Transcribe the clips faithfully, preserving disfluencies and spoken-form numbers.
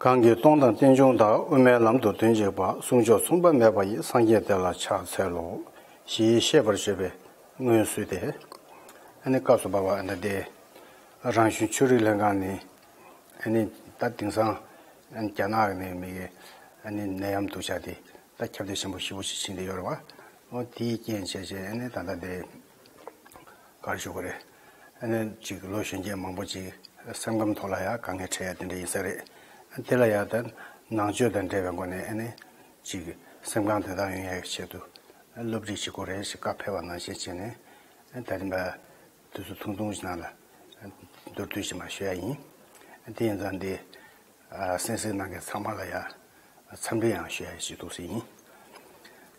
གང་གིས་སྟོང་དང་རྟེན་འབྱུང་དག། དབུ་མའི་ལམ་དུ་དོན་གཅིག་པ། གསུང་མཆོག་མཚུངས་པ་མེད་པ་ཡི། སངས་རྒྱས་དེ་ལ་ཕྱག་འཚལ་ལོ། ཞེས་བཤད་པར་བྱེད་པའི་སྔོན་བསུས་ཏེ། ཨ་ནི་སྐབས་སུ་བབ་པ་ཨ་ནི་དེ། རང་གཞུང་ཆོས་རིག་ལྷན་ཁང་ནས་ཨ་ནི་ད་དེང་སང་ཨ་ནི་རྒྱ་ནག་ནས་མི་གི་ཨ་ནི་ནད་ཡམས་འདུག་ཆ་དེ་ད་ཁྱབ་གདལ་ཆེན་པོ་ཞེ་པོ་ཞིག་ཕྱིན་བསྡད་ཡོད་རེད་བ། འོ་དེའི་རྐྱེན་བྱས་བྱས་ཨ་ནི་ད་ལྟ་དེ། ག་རེ་ཞུ་དགོས་རེད། ཨ་ནི་ཅིག་ལོ་གཞོན་སྐྱེས་མང་པོ་ཅིག་སེམས་ཁམས་ཐོག་ལ་ཡང་དཀའ་ངལ་འཕྲད་ཡ་དེ་འདྲ་ཡིན་ས་རེད། དེ་ལ་ཡང་ད་ནང་ཆོས་དང་འབྲེལ་བའི་སྒོ་ནས་ཨ་ནི་ཅིག་སེམས་ཁམས་དོན་དག་ཡོང་ཡ་གི་ཆེད་དུ་སློབ་ཁྲིད་བྱེད་དགོས་རེད་ཞེས་བཀའ་ཕེབས་པ་ནང་བཞིན་བྱས་ནས་ད་རིང་པ་དུས་ཚོད་ཐུང་ཐུང་ཞིག་ནང་ལ་མདོར་བསྡུས་ཤིག་མར་ཞུ་ཡ་ཡིན། དེ་ཡིན་ཙང་འདི། གསན་གཟིགས་གནང་མཁན་ཚང་མ་ལ་ཡང་འཚམས་འདྲི་ཡང་ཞུ་ཡ་ཞིག་འདུག་ཟེར་ཡིན།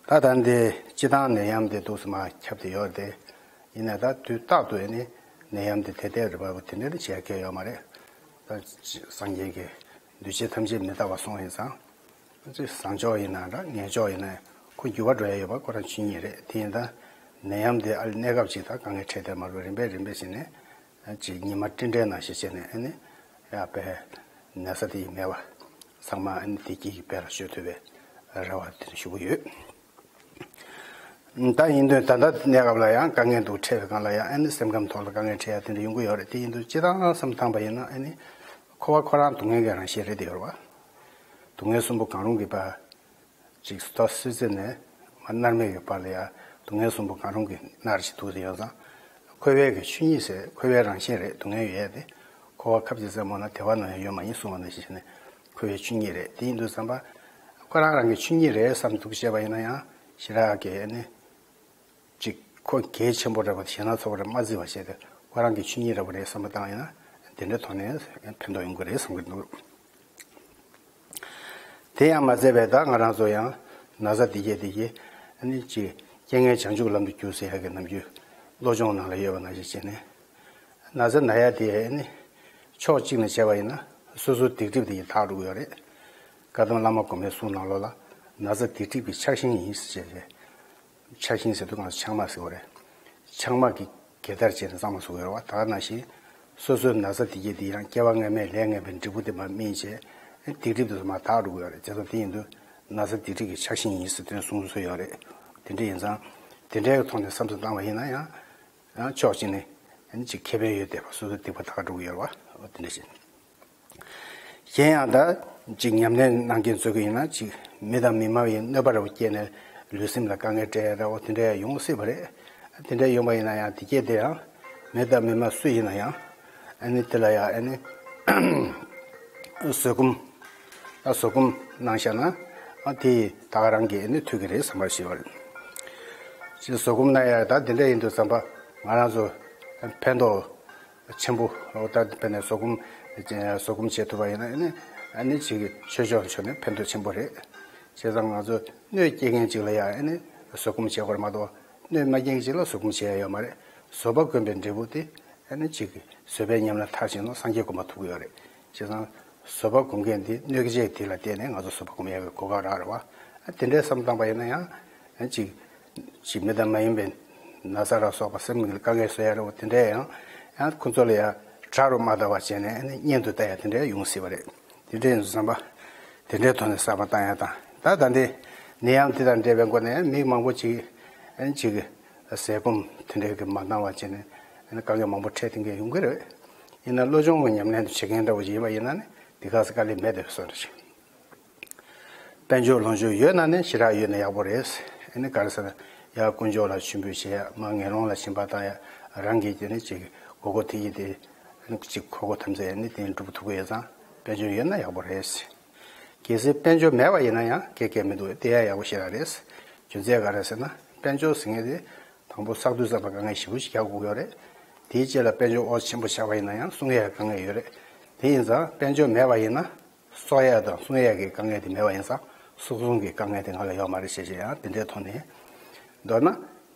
ད་ད་འདི་སྤྱི་བཏང་ནད་ཡམས་དེ་འདུག་སེ་མར་ཁྱབ་བསྡད་ཡོད་རེད་དེ། ཡིན་ནའི་ད་དུས་རྟག་ཏུ་ཨ་ནི་ནད་ཡམས་དེ་དེ་ལྟར་རེད་པ་དེ་འདྲ་ནི་བྱེད་མཁན་ཡོད་མ་རེད། ད་སངས་རྒྱས་ཀྱི་འདུས་བྱས་ཐམས་ཅད་མི་རྟག་པ་གསུངས་ཡིན་ཙང་། བཟང་ཕྱོགས་ཡིན་ན་འདྲ་ངན་ཕྱོགས་ཡིན་ན་ཁོ་འགྱུར་བ་འགྲོ་ཡ་ཡོད་པ་ཁོ་རང་ཆོས་ཉིད་རེད། དེ་ཡིན་ད་ནད་ཡམས་དེ་ཨ་ལས་གནས་སྐབས་ཅིག་ད་དཀའ་ངལ་འཕྲད་དེ་མ་རུ་རིམ་པས་རིམ་པས་བྱས་ནས། ཅིག་ཉི་མ་སྤྲིན་བྲལ་ནང་བཞིན་བྱས་ནས་ཨ་ནི་ཡ་པའི་ན་ཚ་དེ་ཡི་མེད་པ་ཚང་མ་ཨ་ནི་བདེ་སྐྱིད་ཀྱི་དཔལ་ལ་སྤྱོད་ཐུབ་པའི་རེ་བ་དེ་ཞུ་གི་ཡོད། ད་ཡིན་དུས་ད་ལྟ་གནས་སྐབས་ལ་ཡང་དཀའ་ངལ་འདུག་འཕྲད་པའི་སྒང་ལ་ཡང་ཨ་ནི་སེམས་ཁམས་ཐོག་ལ་དཀའ་ངལ་འཕྲད་ཡ་དེ་འདྲ་ཡོང་གི་ཡོད་རེད། དེ་ཡིན་དུས་སྤྱིར་བཏང་བསམ་བཏང་པ་ཡིན་ན་ཨ་ནི་འཁོར་བ་ཁོ་རང་སྡུག་བསྔལ་གྱི་རང་བཞིན་རེད་དེ་ཡོད་རེད་བ། སྡུག་བསྔལ་གསུམ་པོ་གང་རུང་གི་བར། ཅིག་སུ་དང་སུ་ཚེ་ནས་མ་མནར་མེད་ཀྱི་བར་ལ་ཡང་སྡུག་བསྔལ་གསུམ་པོ་གང་རུང་གི་མནར་ཞིག་ཐུག་དེ་ཡོད་ཙང་། འཁོར་བའི་གི་ཆོས་ཉིད་ཟེར་འཁོར་བའི་རང་བཞིན་རེད། སྡུག་བསྔལ་ཡོད་ཡ་དེ་འཁོར་བ་ཁབ་ཀྱི་རྩེ་མོ་ན་དེ་བ་ན་ཡང་ཡོད་མ་ཡིན་གསུངས་པ་ནང་བཞིན་བྱས་ནས་འཁོར་བའི་ཆོས་ཉིད་རེད། དེ་ཡིན་དུས་ཙམ་པ་ཁོ་རང་རང་གི་ཆོས་ཉིད་རེད་བསམ་འདུག་བཤད་པ་ཡིན་ན་ཡང་ཞེ་དྲག་གི་ནི། ཅིག་ཁོ་གལ་ཆེན་པོ་རེད་པ་ཞེ་ན་ཚོགས་པ་རེད་མ་བརྩི་བ་བྱས་ཏེ་ཁོ་རང་གི་ཆོས་ཉིད་རེད་པ་རེད་བསམ་པ་བཏང་ཡིན་ན་དེ་འདྲའི་ཐོག་ནས་ཕན་ཐོགས་ཡོང་གི་རེད་བསམ་གི་འདུག་དེ་ཡང་མ་ཚད་པའི་ད་ང་རང་ཚོ་ཡང་ན་ཚ་འདི་སྐྱེས་འདི་སྐྱེས་ཨ་ནི་ཅིག་རྐྱེན་ངན་བྱང་ཆུབ་ལམ་དུ་བསྒྱུར་ཟེར་ཡ་གི་ནམ་རྒྱུན་བློ་སྦྱོང་ནང་ལ་ཡོད་པ་ནང་བཞིན་བྱས་ནས་ན་ཚ་ན་ཡ་དེ་ཨ་ནི་ཕྱོགས་གཅིག་ནས་བྱས་པ་ཡིན་ན་སོ་སོའི་སྡིག་སྒྲིབ་དེ་ཡིས་དག་འགྲོ་གི་ཡོད་རེད། བཀའ་གདམས་བླ་མ་གོང་མའི་གསུང་ནང་ལོགས་ལ་ན་ཚ་སྡིག་སྒྲིབ་ཀྱི་ཆགས་ཤིང་ཡིན་ཟེར་བྱས་རེད། ཆགས་ཤིང་ཟེར་དུས་ང་ཚོ་ཆགས་མ་ཟེར་བ་རེད། ཆགས་མ་གི་གེ་དར་བྱས་ནས་གཙང་མ་བཟོ་དགོས་རེད་བ། ད་ག་ནང་བཞིན་སོ་སོའི་ན་ཚ་དེ་གྱད་དེ་ཡང་སྐྱེ་བ་སྔ་མའི་ལས་ངན་པའི་འབྲས་བུ་དེ་མ་སྨིན་བྱས་སྡིག་སྒྲིབ་དེ་ཚོ་མར་དག་འགྲོ་གི་ཡོད་རེད། བྱས་ཙང་དེ་ཡིན་དུས་ན་ཚ་སྡིག་སྒྲིབ་ཀྱི་ཆགས་ཤིང་ཡིན་ཟེར་དོན་གསུངས་སྲོལ་ཡོད་རེད། དེ་འདྲ་ཡིན་ཙང་དེ་འདྲའི་ཐོག་ནས་བསམ་བློ་བཏང་བ་ཡིན་ན་ཡང་ཡང་ཕྱོགས་གཅིག་ནས་ཡང་ཅིག་ཁེ་ཕན་ཡོད་བསྡད་པ་སོ་སོའི་སྡིག་པ་དག་འགྲོ་གི་ཡོད་རེད་བ། འོ་དེ་འདྲ་བྱས། གཞན་ཡང་ད་ཅིག་ཉམས་ལེན་གནང་མཁན་ཚོ་གི་ཡིན་ན་ཅིག་མི་དང་མི་མ་ཡི་གནོད་པ་རེ་བ་སྐྱེས་ནས་ལུས་སེམས་ལ་དཀའ་ངལ་སྤྲད་ཡ་འདྲ་བོ་དེ་འདྲ་ཡང་ཡོང་སྲིད་པ་རེད། དེ་འདྲ་ཡོང་པ་ཡིན་ན་ཡང་དེ་སྐྱེས་དེ་ཡང་མི་དང་མི་མ་སུ་ཡིན་ན་ཡང་ཨ་ནི་དེ་ལ་ཡང་ཨ་ནི་བཟོད་སྒོམ། ད་བཟོད་སྒོམ་གནང་བཞག་ན་ཨ་དེ་ད་ག་རང་གི་ཨ་ནི་ཐུག་གི་རེད་བསམ་པ་ཞིག་ཡོད་རེད། ཅིག་བཟོད་སྒོམ་གནང་ཡ་ད་དེ་འདྲ་ཡིན་དུས་བསམ་པ་ང་རང་ཚོ་ཕན་ཐོགས། ཆེན་པོ། འོ་ད་དཔེར་ན་བཟོད་སྒོམ། བཟོད་སྒོམ་བྱེད་ཐུབ་པ་ཡིན་ན་ཨ་ནི་ཨ་ནི་ཅིག་ཆོས་ཕྱོགས་ཕྱོགས་ནས་ཕན་ཐོགས་ཆེན་པོ་རེད། བྱས་ཙང་ང་ཚོ་གནོད་སྐྱེལ་མཁན་ཅིག་ལ་ཡང་ཨ་ནི་བཟོད་སྒོམ་བྱེད་དགོས་རེད་མ་གཏོགས་གནོད་མ་སྐྱེལ་མཁན་ཅིག་ལ་བཟོད་སྒོམ་བྱེད་ཡ་ཡོད་མ་རེད། བཟོད་པ་སྒོམ་པའི་འབྲས་བུ་དེ་ཨ་ནི་ཅིག་བཟོད་པའི་ཉམས་ལེན་མཐར་ཕྱིན་ནོ་སངས་རྒྱས་གོ་འཕང་ཐོབ་ཀྱི་ཡོད་རེད། བྱས་ཙང་བཟོད་པ་སྒོམ་མཁན་དེ་གནོད་སྐྱེལ་དེ་ལ་བརྟེན་ནས་ང་ཚོ་བཟོད་པ་སྒོམ་ཡ་གི་གོ་སྐབས་རག་རེད་བ། ཨ་དེ་འདྲའི་བསམ་བཏང་པ་ཡིན་ན་ཡང་ཨ་ཅིག་ཅིག་མི་དང་མ་ཡིན་པའི་ན་ཚ་ལ་སོགས་པ་སེམས་ཀྱི་དཀའ་ངལ་བཟོ་ཡ་རེད་བ། དེ་འདྲའི་ཡང་ཡང་ཁོ་ཚོ་ལ་ཡང་དགྲ་རུ་མ་ལྟ་བ་བྱས་ནས་ཨ་ནི་གཉེན་དུ་ལྟ་ཡ་དེ་འདྲའི་ཡོང་སྲིད་པ་རེད། དེ་འདྲའི་བསམ་པ་དེ་འདྲའི་ཐོག་ནས་བསམ་བློ་བཏང་ཡ་དང་ད་ད་འདི་ནད་ཡམས་དེ་དང་འབྲེལ་བའི་སྒོ་ནས་མི་མང་པོ་ཅིག་ཨ་ནི་ཅིག་ཟས་སྐོམ་དེ་འདྲའི་གི་མ་འདང་བ་བྱས་ནས་ཨ་ནི་དཀའ་ངལ་མང་པོ་འཕྲད་བསྡད་མཁན་ཡོང་གི་རེད། ཡིན་ན་བློ་སྦྱོང་གི་ཉམས་ལེན་དུ་བྱེད་མཁན་འདྲ་བོ་ཅིག་ཡིན་པ་ཡིན་ན་ནི་དེ་ག་ས་དཀའ་ལས་མེད་དེ་བཟོ་འདྲ་ཞིག་དཔལ་འབྱོར་ལོངས་སྤྱོད་ཡོད་ན་ནི་ཞེ་དྲག་ཡོད་ན་ཡག་པོ་རེད། ཨ་ནི་ག་རེ་ཟེར་ན་ཡ་དཀོན་མཆོག་ལ་མཆོད་འབུལ་བྱེད་ཡ་མ་ངན་སློང་ལ་སྦྱིན་པ་བཏང་ཡ་རང་གི་དེ་ནི་ཅིག་དགོས་མཁོ་དེ་ཡི་དེ་ཨ་ནི་ཅིག་དགོས་མཁོ་ཐམས་ཅད་ཨ་ནི་དེ་འགྲུབ་ཐུབ་ཀྱི་ཡོད་ཙང་དཔལ་འབྱོར་ཡོད་ན་ཡག་པོ་རེད། གལ་སྲིད་དཔལ་འབྱོར་མེད་པ་ཡིན་ན་ཡང་སྐད་སྐད་མི་འདུག་དེ་ཡང་ཡག་པོ་ཞེ་དྲག་རེད། རྒྱུ་མཚན་ག་རེ་ཟེར་ན་དཔལ་འབྱོར་ཟེར་མཁན་དེ་དང་པོ་བསགས་དུས་བསགས་པ་དཀའ་ངལ་ཞེ་པོ་ཞིག་རྒྱག་དགོས་ཀྱི་ཡོད་རེད། དེའི་རྗེས་ལ་དཔལ་འབྱོར་ཨོ་ཆེན་པོ་ཆགས་པ་ཡིན་ན་ཡང་སྲུང་ཡ་དཀའ་ངལ་ཡོད་རེད། དེ་ཡིན་ཙང་དཔལ་འབྱོར་མེད་པ་ཡིན་ན། གསོག་ཡ་དང་སྲུང་ཡ་གི་དཀའ་ངལ་དེ་མེད་པ་ཡིན་ཙང་གསོག་སྲུང་གི་དཀའ་ངལ་དེ་ང་ལ་ཡོད་མ་རེད་ཞེས་བྱས་ཡང་དེ་འདྲའི་ཐོག་ནས། མདོར་ན།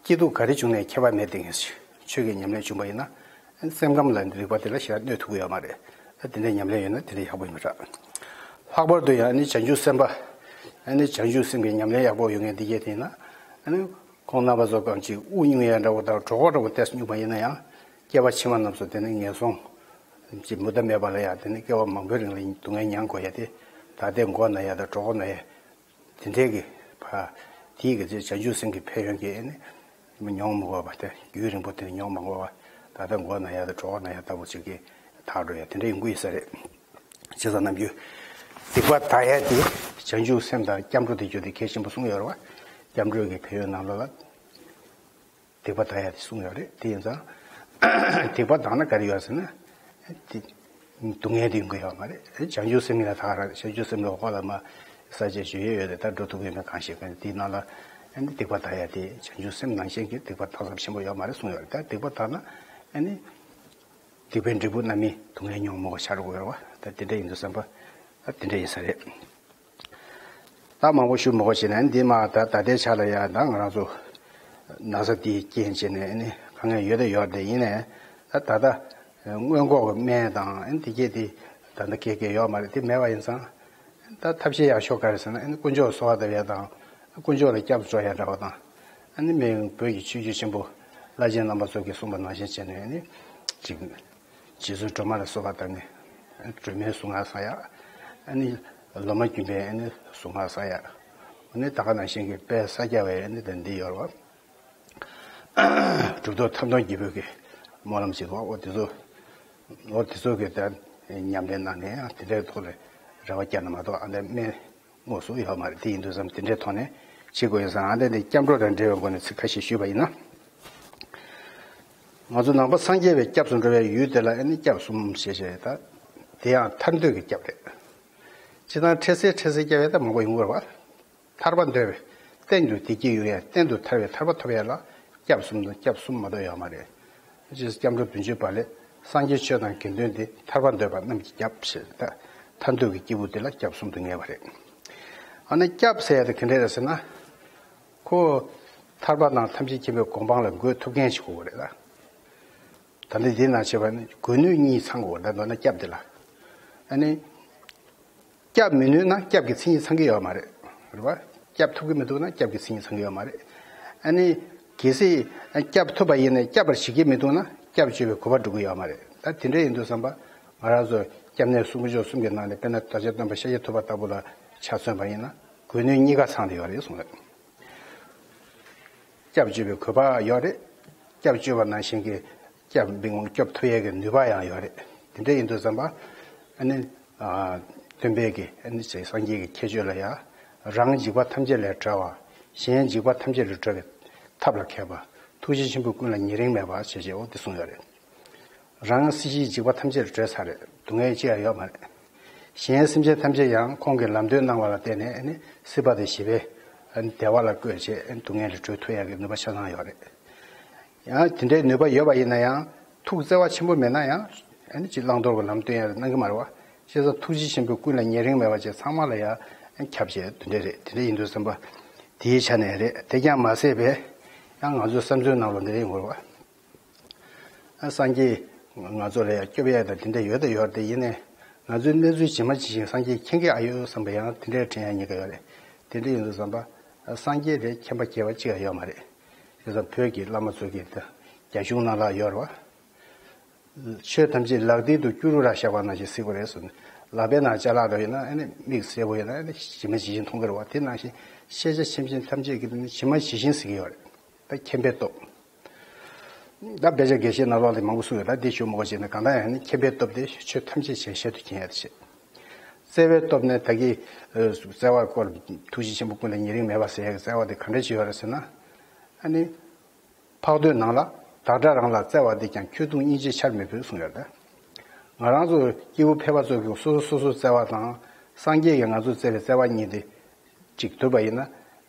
སྐྱིད་སྡུག་ག་རེ་བྱུང་ནས་ཁྱད་པར་མེད་དེ་ངེས་ཤིག་ཆོས་ཀྱི་ཉམས་ལེན་བྱུང་བ་ཡིན་ན། སེམས་ཁམས་ལ་རིག་པ་དེ་ལ་ཞེ་དྲག་གནོད་ཐུབ་ཀྱི་ཡོད་མ་རེད། དེ་འདྲའི་ཉམས་ལེན་ཡོད་ན་དེ་འདྲ་ཡག་པོ་ཡིན་པ་འདྲ། ལྷག་པར་དུ་ཡང་ནི་བྱང་ཆུབ་སེམས་དཔའ། ནི་བྱང་ཆུབ་སེམས་ཀྱི་ཉམས་ལེན་ཡག་པོ་ཡོད་མཁན་འདི་གས་དེ་ཡིན་ན། ཁོང་རྣམ་པ་ཚོ་གང་ཅིག་དབུགས་དབྱུང་ཡ་འདྲ་བོ་དང་གྲོད་ཁོག་འདྲ་བོ་ཏོག་ཙམ་སྙུང་བ་ཡིན་ན་ཡང་། སྐྱེ་བ་ཕྱི་མ་རྣམས་སུ་དེ་ནི་ངན་སོང་། ཅིག་མུ་མཐའ་མེད་པ་ལ་ཡང་དེ་ནི་སྐྱེ་བ་མང་པོའི་རིང་ལ་སྡུག་བསྔལ་མྱང་དགོས་ཡ་དེ། ད་ལྟའི་མགོ་ན་ཡ་དང་གྲོད་ཁོག་ན་ཡ། དེ་འདྲའི་གི་ཕ། དེའི་གི་ཚེ་བྱང་ཆུབ་སེམས་ཀྱི་ཕན་ཡོན་གྱི་ཨེ་ནི་མྱོང་མ་དགོས་པ་དེ་རྒྱུན་རིང་པོ་དེ་མྱོང་མ་དགོས་པ། ད་ལྟ་མགོ་ན་ཡ་དང་གྲོད་ཁོག་ན་ཡ་ལྟ་བུ་ཅིག་གི་དག་འགྲོ་ཡ་དེ་འདྲ་ཡོང་གི་ཡོད་ས་རེད། བྱས་ཙང་ནམ་རྒྱུན་སྡིག་པ་དག་ཡ་དེ་བྱང་ཆུབ་སེམས་དང་སྐྱབས་འགྲོ་དེ་རྒྱུ་དེ་གལ་ཆེན་པོ་གསུངས་ཡོད་རེད་བ། སྐྱབས་འགྲོའི་གི་ཕན་ཡོན་ནང་ལོགས་ལ། སྡིག་པ་དག་ཡ་དེ་གསུངས་ཡོད་རེད། དེ་ཡིན་ཙང་། སྡིག་པ་དག་ན་ག་རེ་ཡོད་ཟེར་ན། དེ། སྡུག་བསྔལ་དེ་ཡོང་གི་ཡོད་མ་རེད། བྱང་ཆུབ་སེམས་ལ་དག་ར་བྱང་ཆུབ་སེམས་ལ་འོག་ལ་མ། ས་བཅད་བརྗོད་ཡས་ཡོད་རེད། ད་འགྲོ་ཐུབ་ཀྱི་མེད་གང་ཤེས་གང་དེའི་ནང་ལ། ཨ་ནི་སྡིག་པ་དག་ཡ་དེ་བྱང་ཆུབ་སེམས་ནང་བཞིན་གྱི་སྡིག་པ་དག་ཙམ་ཆེན་པོ་ཡོད་མ་རེད་གསུངས་ཡོད་རེད། ད་སྡིག་པ་དག་ན། ཨ་ནི། སྡིག་པའི་འབྲས་བུ་རྣམ་སྨིན་སྡུག་བསྔལ་མྱོང་མི་དགོས་ཤར་དགོས་རེད་བ། ད་དེ་འདྲ་ཡིན་དུས་བསམ་པ། ད་དེ་འདྲ་ཡིན་ས་རེད། ད་མང་པོ་ཞུ་མི་དགོས་ཤེ་ན་འདི་མ་ད་ད་ལྟའི་ཆ་ལ་ཡ་ད་ང་རང་ཚོ་ན་ཚ་འདིའི་རྐྱེན་བྱས་ནས་ནི་དཀའ་ངལ་ཡོད་དེ་ཡོད་དེ་ཡིན་ནའི་ད་ད་ལྟ་སྔོན་འགོག་གི་སྨན་དང་འདི་གས་དེ་ད་ལྟ་གས་གས་ཡོད་མ་རེད། དེ་མེད་པ་ཡིན་ཙང་ད་ཐབས་ཤེས་ཡག་ཤོས་ག་རེ་ཟེར་ན་ཨ་ནི་དཀོན་མཆོག་གསོལ་བ་བཏབ་ཡ་དང་དཀོན་མཆོག་ལ་སྐྱབས་སུ་འགྲོ་ཡ་འདྲ་བ་དང་ཨ་ནི་མི་བོད་ཀྱི་ཆོས་བརྒྱུད་ཆེན་པོ་བླ་ཆེན་རྣམ་པ་ཚོ་གིས་གསུངས་པ་ནང་བཞིན་བྱས་ནས་ནི་ཅིག་རྗེ་བཙུན་སྒྲོལ་མ་ལ་གསོལ་བ་བཏབ་ནས་སྒྲོལ་མའི་གཟུངས་སྔགས་བསགས་ཡ། ཨ་ནི་ལོ་མ་རྒྱུན་པའི་ཨ་ནི་གཟུངས་སྔགས་བསགས་ཡ། ཨ་ནི་ད་ག་ནང་བཞིན་གྱི་དཔལ་ས་སྐྱ་བའི་ཨ་ནི་ད་འདི་ཡོད་རེད་བ། གྲུབ་ཐོབ་ཐབས་སྟོང་རྒྱལ་པོའི་གི་སྨོན་ལམ་ཞིག་འདུག་འོ་དེ་ཚོ། འོ་དེ་ཚོ་གི་ད་ཉམས་ལེན་གནང་ནས་ཡང་དེ་འདྲའི་ཐོག་ལ་རེ་བ་བསྐྱལ་ན་མ་གཏོགས་ཨ་འདྲ་སྨན་དངོས་སུ་ཡོད་མ་རེད། དེ་ཡིན་དུས་ཙམ་དེ་འདྲའི་ཐོག་ནས་བྱེད་དགོས་ཡོད་ཙང་ཨ་འདྲ་ནས་སྐྱབས་འགྲོ་དང་འབྲེལ་བའི་སྒོ་ནས་ཚིག་ཁ་ཤས་ཞུས་པ་ཡིན་ན། ང་ཚོ་ནང་པ་སངས་རྒྱས་པའི་སྐྱབས་སུ་འགྲོ་བའི་ཡུལ་དེ་ལ་ཨ་ནི་སྐྱབས་གསུམ་ཞེས་བྱ་ཡོད་ད། དེ་ཡང་ཐར་འདོད་ཀྱི་སྐྱབས་རེད། སྤྱིར་བཏང་འཕྲལ་སེལ་འཕྲལ་སེལ་སྐྱབས་ཡོད་ད་མང་པོ་ཡོང་གི་རེད་བ། ཐར་པ་འདོད་པའི་གཏན་དུ་བདེ་སྐྱིད་ཡོང་ཡ་གཏན་དུ་ཐར་བའི་ཐར་པ་ཐོབ་ཡ་ལ་སྐྱབས་གསུམ་དང་སྐྱབས་གསུམ་མ་གཏོགས་ཡོད་མ་རེད། ཅེས་སྐྱབས་འགྲོ་བདུན་ཅུ་པ་ལས་སངས་རྒྱས་ཆོས་དང་དགེ་འདུན་ཏེ་ཐར་པ་འདོད་པ་རྣམས་ཀྱི་སྐྱབས་ཞེས་ད། ཐར་འདོད་ཀྱི་སྐྱེས་བུ་དེ་ལ་སྐྱབས་གསུམ་དུ་ངེས་པ་རེད། ཨ་ནི་སྐྱབས་ཟེར་ཡ་དེ་ག་འདྲས་རེད་ཟེར་ན། ཁོ་ཐར་པ་དང་ཐམས་ཅད་མཁྱེན་པའི་གོ་འཕང་ལ་འགོད་ཐུབ་མཁན་ཞིག་དགོས་པ་རེད་ད། ད་ལྟ་འདི་ནང་བྱས་པ་ནི་དགོས་ནུས་གཉིས་ཚང་དགོས་པ་ད་མདོར་ན་སྐྱབས་འདི་ལ། ཨ་ནི། སྐྱབས་མི་ནུས་ན་སྐྱབས་ཀྱི་མཚན་ཉིད་ཚང་གི་ཡོད་མ་རེད། རེད་བ། སྐྱབས་ཐུབ་ཀྱི་མི་འདུག་ན་སྐྱབས་ཀྱི་མཚན་ཉིད་ཚང་གི་ཡོད་མ་རེད། ཨ་ནི། གལ་སྲིད་སྐྱབས་ཐུབ་པ་ཡིན་ནའི་སྐྱབས་པར་བྱེད་ཀྱི་མི་འདུག་ན་སྐྱབས་བཅོལ་བའི་གོ་འཕང་འགྲུབ་ཀྱི་ཡོད་མ་རེད། ད་དེ་འདྲ་ཡིན་དུས་བསམ་པ་ང་རང་ཚོ་སྐྱབས་གནས་གསུམ་དཀོན་མཆོག་གསུམ་གྱི་ནང་ནས་དཔེར་ན་བདག་ཅག་སྟོན་པ་ཤཱཀྱ་ཐུབ་པ་ལྟ་བུ་ལ་ཆ་མཚོན་པ་ཡིན་ན་དགོས་ནུས་གཉིས་ཀ་ཚང་བསྡད་ཡོད་རེད་གསུངས་རེད། སྐྱབས་བཅོལ་བའི་གོ་འཕང་ཡོད་རེད། སྐྱབས་བཅོལ་བ་ནང་བཞིན་གྱི་སྐྱབས་མི་ངོམ་སྐྱོབ་ཐུབ་ཡས་ཀྱི་ནུས་པ་ཡང་ཡོད་རེད། དེ་འདྲ་ཡིན་དུས་ཙམ་པ། ཨ་ནི། ཨ། སྟོན་པས་ཀྱི་ཨ་ནི་སངས་རྒྱས་ཀྱི་ཁྱད་ཆོས་ལ་ཡང་། རང་འཇིགས་པ་ཐམས་ཅད་ལས་གྲོལ་བ། གཞན་འཇིགས་པ་ཐམས་ཅད་ལས་གྲོལ་བའི་ཐབས་ལ་མཁས་པ། ཐུགས་རྗེ་ཆེན་པོས་ཀུན་ལ་ཉེ་རིང་མེད་པ་ཞེས་བྱའོ་དེ་གསུངས་ཡོད་རེད། རང་སྲིད་ཞིའི་འཇིགས་པ་ཐམས་ཅད་ལས་གྲོལ་ཚར་རེད། སྡུག་བསྔལ་ཅི་ཡང་ཡོད་མ་རེད། གཞན་སེམས་ཅན་ཐམས་ཅད་ཡང་ཁོང་གིས་ལམ་སྟོན་གནང་བ་ལ་བརྟེན་ནས་ཨ་ནི་སྲིད་པ་དང་ཞི་བའི་ཨ་ནི་བདེ་བ་ལ་བཀོད་བྱས་ཨ་ནི་སྡུག་བསྔལ་ལས་གྲོལ་ཐུབ་ཡག་གི་ནུས་པ་ཆ་ཚང་ཡོད་རེད། ཡང་དེ་འདྲའི་ནུས་པ་ཡོད་པ་ཡིན་ན་ཡང་ཐུགས་བརྩེ་བ་ཆེན་པོ་མེད་ན་ཡང་ཨ་ནི་ཅིག་བླང་དོར་གྱི་ལམ་སྟོན་ཡག་གནང་གི་མ་རེད་བ། བྱས་ཙང་ཐུགས་རྗེ་ཆེན་པོས་ཀུན་ལ་ཉེ་རིང་མེད་པ་བཅས་ཚང་མ་ལ་ཡང་ཨ་ནི་ཁྱབ་བྱས་དེ་འདྲ་རེད། དེ་འདྲ་ཡིན་དུས་བསམ་པ་དེའི་ཆ་ནས་རེད། དེ་ཀྱང་མ་ཟད་པས་ཡང་ང་ཚོའི་བསམ་ཚུལ་ནང་ལ་འདི་འདྲ་ཡིན་དགོས་རེད་བ། སངས་རྒྱས་ང་ཚོ་ལ་ཡང་སྐྱོབ་ཡས་དང་དེ་འདྲ་ཡོད་དང་ཡོད་རེད། དེ་ཡིན་ནའི་ང་ཚོའི་གནས་ཚུལ་ཇི་མ་ཇི་བཞིན་སངས་རྒྱས་མཁྱེན་གྱི་ཨ་ཡོད་བསམ་པ་ཡང་དེ་འདྲའི་དྲན་ཡ་ཉེན་ཁ་ཡོད་རེད། དེ་འདྲ་ཡིན་དུས་བསམ་པ་སངས་རྒྱས་དེ་མཁྱེན་པ་སྐྱེ་བ་གཅིག་ཡང་ཡོད་མ་རེད། དེ་ཙམ་བོད་ཀྱི་བླ་མ་ཚོ་གིས་ད་རྒྱ་གཞུང་ནང་ལ་ཡོད་རེད་བ། ཆོས་ཐམས་ཅད་ལག་མཐིལ་དུ་སྐྱུ་རུ་ར་བཞག་པ་ནང་བཞིན་གཟིགས་པ་རེད་གསུངས། ལག་པའི་ནང་ཅ་ལག་འདྲ་ཡོད་ན་ཨ་ནི་མིག་གསལ་པོ་ཡོད་ན་ཨ་ནི་ཇི་མ་ཇི་བཞིན་མཐོང་གི་རེད་བ། དེ་ནང་བཞིན་ཤེས་བྱ་ཆེམ་ཆེམ་ཐམས་ཅད་ཀྱི་ཇི་མ་ཇི་བཞིན་གཟིགས་ཀྱི་ཡོད་རེད། ད་མཁྱེན་པའི་སྟོབས། ད་དཔེ་ཆ་དགེ་བཤེས་ནང་ལོགས་ལ་མང་པོ་གསུངས་ཡོད། ད་འདི་ཞུ་མི་དགོས་བྱས་ནས་གང་ལྟར་ཡང་ནི་མཁྱེན་པའི་སྟོབས་དེ་ཆོས་ཐམས་ཅད་ཆེས་ཞལ་དུ་མཁྱེན་ཡ་དེ་བྱེད། བརྩེ་བའི་སྟོབས་ནི་ད་གིན་བརྩེ་བ་སྐོར་ཐུགས་རྗེ་ཆེན་པོ་ཀུན་ལ་ཉེ་རིང་མེད་པ་ཟེར་ཡ་གི་བརྩེ་བ་དེ་ག་འདྲ་ཅིག་ཡོད་རེད་ཟེར་ན། ཨ་ནི། འཕགས་བསྟོད་ནང་ལ་བདག་འདྲ་རང་ལ་བརྩེ་བ་འདི་ཀྱང་ཁྱོད་གདུང་སྙིང་རྗེ་ཆར་མི་ཕོད་གསུངས་ཡོད་རེད། ང་རང་ཚོ་སྐྱེས་བུ་ཕལ་པ་ཚོ་གིས་སོ་སོ་སོ་སོའི་བརྩེ་བ་དང་སངས་རྒྱས་ཀྱིས་ང་ཚོར་བརྩེ་བའི་བརྩེ་བ་གཉིས་དེ་གཅིག་བསྡུར་བ་ཡིན་ན།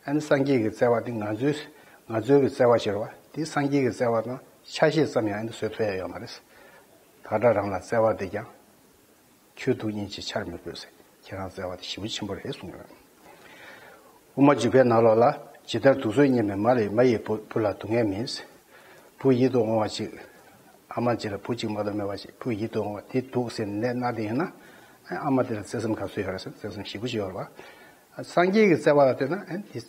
ཨ་ནི་སངས་རྒྱས་ཀྱི་བརྩེ་བ་དེ་ང་ཚོའི་ང་ཚོའི་གི་བརྩེ་བ་ཞེས་པ་དེ་སངས་རྒྱས་ཀྱི་བརྩེ་བ་དང་ཆ་ཤས་ཙམ་ཡང་ཨ་ནི་བཟོ་ཐུབ་ཡ་ཡོད་མ་རེད། བདག་འདྲ་རང་ལ་བརྩེ་བ་འདི་ཀྱང་། ཁྱོད་གདུང་སྙིང་རྗེ་ཆར་མི་ཕོད་ཟེར། ཁྱེད་རང་བརྩེ་བ་དེ་ཞེ་པོ་ཆེན་པོ་རེད་གསུངས་ཡོད། དབུ་མ་འཇུག་པའི་ནང་ལོགས་ལ་ཇི་ལྟར་དུག་སོགས་གཉིས་མེད་མ་ལས་མ་ཡི་བུ་བུ་ལ་སྡུག་བསྔལ་མེད། བུ་ཡིད་དུ་འོང་བ་གཅིག་ཨ་མ་གཅིག་ལ་བུ་གཅིག་མ་གཏོགས་མེད་པ་ཞིག་བུ་ཡིད་དུ་འོང་བ་དེ་སྡུག་ཟེར་ནད་ན་དེ་ཡིན་ན། ཨ་མ་དེ་ལ་བརྩེ་སེམས་ག་ཚོད་ཡོད་རེད་ཟེར་བརྩེ་སེམས་ཞེ་པོ་ཅིག་ཡོད་རེད་བ། སངས་རྒྱས་ཀྱི་བརྩེ་བ་ལ་ལྟོས་ན་ཨ་དེ་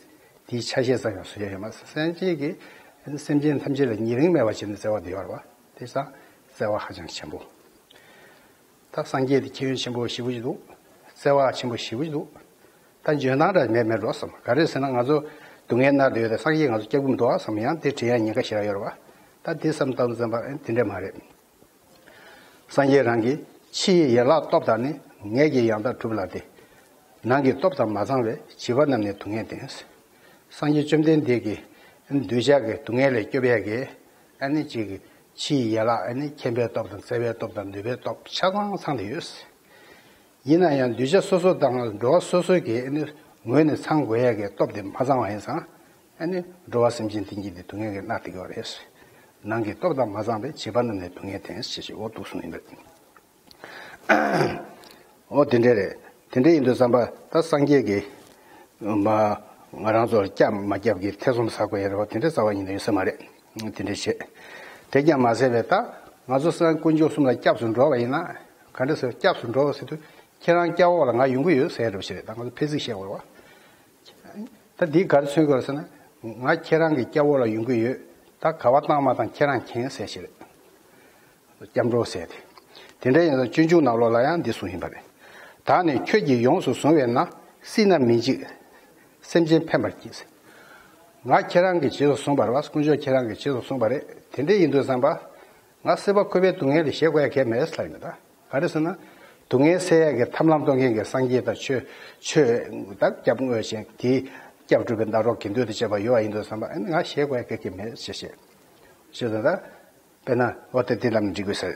དེའི་ཆ་ཤས་ཙམ་ཡང་བཟོ་ཡ་ཡོད་མ་རེད། སངས་རྒྱས་ཀྱིས་སེམས་ཅན་ཐམས་ཅད་ལ་ཉེ་རིང་མེད་པ་བྱས་ནས་བརྩེ་བ་དེ་ཡོད་རེད་བ། དེ་ཙང་བརྩེ་བ་ཧ་ཅང་ཆེན་པོ། ད་སངས་རྒྱས་དེ་ཁྱད་ཡོན་ཆེན་པོ་ཞེ་པོ་ཅིག་འདུག་བརྩེ་བ་ཆེན་པོ་ཞེ་པོ་ཅིག་འདུག་ད་འཇོན་ཐང་འདྲ་མེད་མེད་འགྲོ་བསམ། ག་རེ་ཟེར་ན་ང་ཚོ་སྡུག་བསྔལ་མནར་བསྡད་ཡོད་དེ་སངས་རྒྱས་ང་ཚོ་སྐྱོབ་ཀྱི་མི་འདུག་བསམ། ཡང་དེ་དྲན་ཡ་ཉེན་ཁ་ཞེ་དྲག་ཡོད་རེད་བ། ད་དེ་བསམ་བཏང་ཙམ་པ་དེ་འདྲ་མ་རེད། སངས་རྒྱས་རང་གིས་ཕྱི་ཡི་ཡན་ལག་སྟོབས་དང་ནི། ངེད་ཀྱི་ཡང་དག་གྲུབ་ལ་དེ། ནང་གི་སྟོབས་དང་མ་ཚང་བས། བྱིས་པ་རྣམས་ནི་སྡུག་བསྔལ་བསྟེན། སངས་རྒྱས་བཅོམ་ལྡན་འདས་ཀྱིས་གདུལ་བྱ་གི་སྡུག་བསྔལ་ལས་སྐྱོབ་ཡ་གི་ཨ་ནི་ཅིག་ཕྱི་ཡི་ཡན་ལག་ཨ་ནི་མཁྱེན་པའི་སྟོབས་དང་བརྩེ་བའི་སྟོབས་དང་ནུས་པའི་སྟོབས་ཆ་ཚང་ཚང་བསྡད་ཡོད། ཡིན་ན་ཡང་གདུལ་བྱ་སོ་སོ་དང་འགྲོ་བ་སོ་སོའི་གི་ཨ་ནི་ངོས་ནས་ཚང་དགོས་ཡ་གི་སྟོབས་དེ་མ་ཚང་བ་ཡིན་ཙང་། ཨ་ནི་འགྲོ་བ་སེམས་ཅན་འདི་ཉིད་དེ་སྡུག་བསྔལ་གྱིས་མནར་བསྡད་ཀྱི་ཡོད་རེད། ནང་གི་སྟོབས་དང་མ་ཚང་བས་བྱིས་པ་རྣམས་ནི་སྡུག་བསྔལ་བསྟེན་ཞེས་ཞེས་འོ་འདུག་གསུངས་ཡིན་པས། འོ་དེ་འདྲ་རེད། དེ་འདྲ་ཡིན་དུས་ཙམ་པ་ད་སངས་རྒྱས་ཀྱིས་མ་ང་རང་ཚོར་སྐྱབས་མ་སྐྱབས་ཀྱི་ཐེ་ཚོམ་ཟ་དགོས་ཡ་རེད་བ། དེ་འདྲ་རྩ་བ་ཉིད་ནས་ཡོད་ས་མ་རེད། དེ་འདྲ་བྱས། དེ་ཀྱང་མ་ཟད་པའི་ད་ང་ཚོ་སངས་དཀོན་མཆོག་གསུམ་ལ་སྐྱབས་སུ་འགྲོ་བ་ཡིན་ན། ག་འདྲ་ཟེར་སྐྱབས་སུ་འགྲོ་བ་ཟེར་དུས་ཁྱེད་རང་སྐྱབས་འོག་ལ་ང་ཡོང་གི་ཡོད་ཟེར་རེད་པ་ཞིག་རེད། ད་ང་ཚོ་ཕལ་ཚིག་བཤད་དགོས་རེད་བ། ད་འདིས་ག་རེ་མཚོན་གྱི་ཡོད་ཟེར་ན། ང་ཁྱེད་རང་གི་སྐྱབས་འོག་ལ་ཡོང་གི་ཡོད། ད་ག་བ་བཏང་མ་བཏང་ཁྱེད་རང་མཁྱེན་ཟེར་ཞིག་རེད། སྐྱབས་འགྲོ་ཟེར་ཏེ། དེ་འདྲ་ཡིན་ན་སྤྱོད་འཇུག་ནང་ལོགས་ལ་ཡང་འདི་གསུངས་ཡིན་པ་རེད། བདག་ནི་ཁྱོད་ཀྱིས་ཡོངས་སུ་བཟུང་བས་ན། སྲིད་ན་མི་འཇིགས་སེམས་ཅན་ཕན་པར་བགྱི། ང་ཁྱེད་རང་གིས་རྗེས་སུ་བཟུང་བ་རེད་བ། དཀོན་མཆོག་ཁྱེད་རང་གིས་རྗེས་སུ་བཟུང་བ་རེད། དེ་འདྲ་ཡིན་དུས་ཙམ་པ། ང་སྲིད་པ་འཁོར་བའི་སྡུག་བསྔལ་ལས་གཞན་དགོས་ཡ་གང་ཡང་མེད་ཟེར་ལབ་ཡིན་པ། ད་ག་རེ་ཟེར་ན། སྡུག་བསྔལ་སེལ་ཡ་གི་ཐབས་ལམ་སྟོན་མཁན་གྱི་སངས་རྒྱས་དང་ཆོས་ཆོས་དང་སྐྱབས་དངོས་གཞན་དེའི་སྐྱབས་སྒྲུབ་པའི་བདག་སྒྲོག་དགེ་འདུན་དང་བཅས་པ་ཡོད་པ་ཡིན་དུས་ཙམ་པ། ཨ་ནི་ང་གཞན་དགོས་ཡ་གང་ཡང་མེད་ཅེས་བཤད། ཞེས་དང་ད། དཔེར་ན་འོ་དེ་འདི་ལབ་ནས་འགྲིག་དགོས་ཟེར།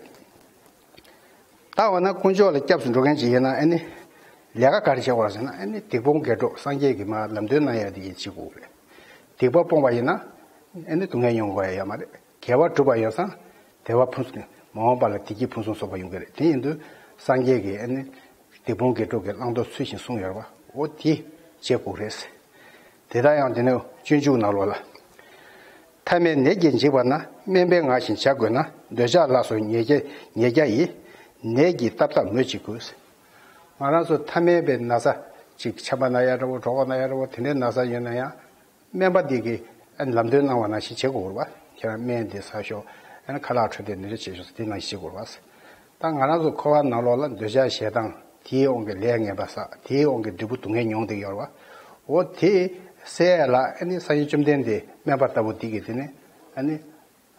ད་འོ་ན་དཀོན་མཆོག་ལ་སྐྱབས་སུ་འགྲོ་མཁན་ཅིག་ཡིན་ན་ཨ་ནི། ལས་ཀ་ག་རེ་བྱེད་དགོས་ཟེར་ན། ཨ་ནི་སྡིག་སྤོང་དགེ་སྒྲུབ་སངས་རྒྱས་ཀྱིས་མར་ལམ་སྟོན་གནང་ཡ་དེ་ཡིན་བྱེད་དགོས་རེད། སྡིག་པ་སྤོང་བ་ཡིན་ན། ཨ་ནི་སྡུག་བསྔལ་མྱོང་དགོས་ཡ་ཡོད་མ་རེད། དགེ་བ་སྒྲུབ་པ་ཡོད་ཙང་། བདེ་བ་ཕུན་སུམ། མ་འོངས་པ་ལ་བདེ་སྐྱིད་ཕུན་སུམ་ཚོགས་པ་ཡོང་གི་རེད། དེ་ཡིན་དུས་སངས་རྒྱས་ཀྱིས་ཨ་ནི། སྡིག་སྤོང་དགེ་སྒྲུབ་ཀྱི་བླང་དོར་ཚུལ་བཞིན་གསུངས་ཡོད་རེད་བ། འོ་དེ་བྱེད་དགོས་རེད། དེ་ལྟར་ཡང་དེ་ནས་སྤྱོད་འཇུག་ནང་ལོགས་ལ། ཐ་མལ་ནད་ཀྱིས་འཇིགས་པ་ན། སྨན་པས་ངར་ཞིང་བྱ་དགོས་ན། འདོད་ཆགས་ལ་སོགས་ཉེས་བརྒྱ་ཉེས་བརྒྱ་ཡིས། ནད་ཀྱིས་བཏབ་བཏབ་མོད་ཅིག་གོས། ང་རང་ཚོ་ཐ་མལ་པའི་ན་ཚ་ཅིག་ཆམ་པ་ན་ཡ་འདྲ་བོ། གྲོད་ཁོག་ན་ཡ་འདྲ་བོ། དེ་འདྲའི་ན་ཚ་ཡོད་ན་ཡང་། སྨན་པ་འདི་གིས་ཨ་ནི་ལམ་སྟོན་གནང་བ་ནང་བཞིན་བྱེད་དགོས་རེད་བ། ཁྱེད་རང་སྨན་འདི་ཟ་ཤོག་ཨ་ནི་ཁ་ལག་འཕྲོད་བསྟེན་འདི་འདྲ་བྱེད་ཤོག་ཟེར་དེ་ནང་བཞིན་བྱེད་དགོས་རེད་བ། ད་ང་རང་ཚོ་འཁོར་བ་ནང་ལོགས་ལ་འདོད་ཆགས་ཞེ་སྡང་དེའི་དབང་གིས་ལས་ངན་པ་བསགས། དེའི་དབང་གིས་འབྲས་བུ་སྡུག་བསྔལ་མྱོང་བསྡད་ཡོད་རེད་བ། འོ་དེ་སེལ་ཡ་ལ་ཨ་ནི་སངས་རྒྱས་བཅོམ་ལྡན་འདས་སྨན་པ་ལྟ་བུ་འདི་གིས་དེ་ནི་ཨ་ནི་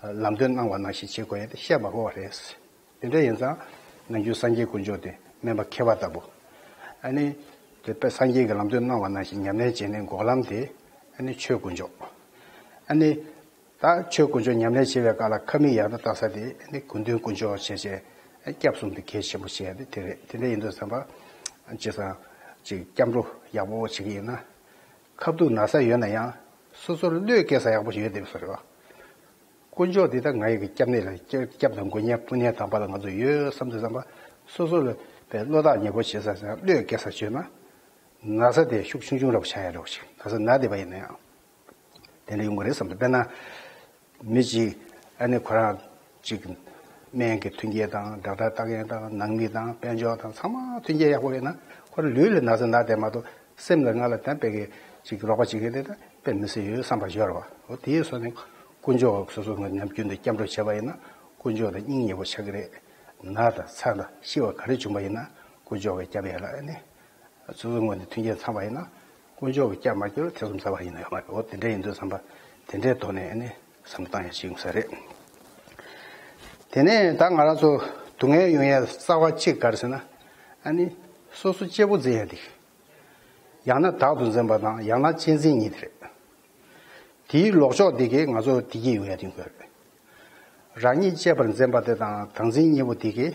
ལམ་སྟོན་གནང་བ་ནང་བཞིན་བྱེད་དགོས་ཡ་དེ་བཤད་མ་དགོས་པ་རེད། དེ་འདྲ་ཡིན་ཙང་ནམ་རྒྱུན་སངས་རྒྱས་དཀོན་མཆོག་དེ་སྨན་པ་མཁས་པ་ལྟ་བུ། ཨ་ནི། དེ་དཔེ་སངས་རྒྱས་ཀྱིས་ལམ་སྟོན་གནང་བ་ནང་བཞིན་ཉམས་ལེན་བྱས་ནས་འགོག་ལམ་དེ་ཨ་ནི་ཆོས་དཀོན་མཆོག་ཨ་ནི། ད་ཆོས་དཀོན་མཆོག་ཉམས་ལེན་བྱེད་པའི་སྐབས་ལ་ཁ་མིག་ཡར་ལྟ་ལྟ་ས་དེ་ཨ་ནི་དགེ་འདུན་དཀོན་མཆོག་བྱས་བྱས་སྐྱབས་གསུམ་དེ་གལ་ཆེན་པོ་བྱས་ཏེ་དེ་རེད། དེ་འདྲ་ཡིན་དུས་ཙམ་པ། བྱས་ཙང་ཅིག་སྐྱབས་འགྲོ་ཡག་པོ་བྱེད་ཀྱི་ཡིན་ན། ཁ་ཐུག་ན་ཚ་ཡོད་ན་ཡང་སོ་སོར་བློས་འགེལ་ས་ཡག་པོ་ཞིག་ཡོད་བསྡད་པ་བཟོ་རེད་བ། དཀོན་མཆོག་འདི་ད་ང་ཡི་གི་སྐྱབས་གནས་ལ་སྐྱབས་སྐྱབས་དང་མགོན་སྐྱབས་དཔུང་གཉེན་དམ་པ་ལ་ང་ཚོ་ཡོད་བསམ་དུས་ཙམ་པ། སོ་སོ་ལ་བའི་བློ་ཐག་ཉེ་པོ་བྱེད་ས་ཟེར་ན་བློས་འགེལ་ས་བྱོས་ན། ན་ཚ་དེ་ཤུགས་ཆུང་ཆུང་འདྲ་པོ་ཆགས་ཡ་འདྲ་པོ་ཞིག་ན་ཚ་ན་བསྡད་པ་ཡིན་ན་ཡང་། དེ་འདྲ་ཡོང་གི་རེད་བསམ་དུས་དཔེར་ན། མི་གཅིག་ཨ་ནི་ཁོ་རང་གཅིག་སྨན་གྱི་མཐུན་རྐྱེན་དང་ཌོག་ཊར་ལྟ་མཁན་དང་ནང་མི་དང་དཔལ་འབྱོར་དང་ཚང་མ་མཐུན་རྐྱེན་ཡག་པོ་ཡོད་ན་ཁོ་རང་ལུས་ལ་ན་ཚ་ན་བསྡད་མ་གཏོགས། སེམས་ལ་ང་ལ་དམ་པའི་གི་ཅིག་རོགས་པ་བྱེད་མཁན་དེ་ད་དཔེ་མི་སྲིད་ཡོད་བསམ་པ་ཡོད་རེད་བ། འོ་དེའི་སོ་ནས་དཀོན་མཆོག་སོ་སོ་ངོས་ནམ་རྒྱུན་དུ་སྐྱབས་འགྲོ་བྱས་པ་ཡིན་ན་དཀོན་མཆོག་ལ་སྙིང་ཉེ་པོ་ཆགས་ཀྱི་རེད། ན་དང་ཚ་དང་ཤི་བ་ག་རེ་བྱུང་པ་ཡིན་ན་དཀོན་མཆོག་གི་སྐྱབས་ཡ་ལ་ཨ་ནི་སོ་སོ་ངོས་ནས་མཐུན་རྐྱེན་ཚང་བ་ཡིན་ན་དཀོན་མཆོག་གི་སྐྱབས་མ་བསྐྱུར་ཐེ་ཚོམ་ཟ་བ་ཡིན་ན་ཡོད་མ་རེད། འོ་དེ་འདྲ་ཡིན་དུས་བསམ་པ་དེ་འདྲའི་ཐོག་ནས་ཨ་ནི་བསམ་བློ་བཏང་ཡ་ཞིག་ཡོང་ས་རེད། དེ་ནས་ད་ང་རང་ཚོ་སྡུག་བསྔལ་ཡོང་ཡ་རྩ་བ་གཅིག་ག་རེ་ཟེར་ན་ཨ་ནི་སོ་སོ་གཅེར་བུ་འཛིན་ཡ་འདི། ཡང་ན་བདག་ཏུ་འཛིན་པ་དང་ཡང་ན་གཅེས་འཛིན་གཉིས་དེ་རེད། དེའི་ལོག་ཕྱོགས་འདི་གིས་ང་ཚོར་བདེ་སྐྱིད་ཡོང་ཡ་དེ་དགོས་རེད། རང་ཉིད་གཅེས་པར་འཛིན་པ་དེ་དང་བདག་འཛིན་གཉིས་པོ་འདི་གིས།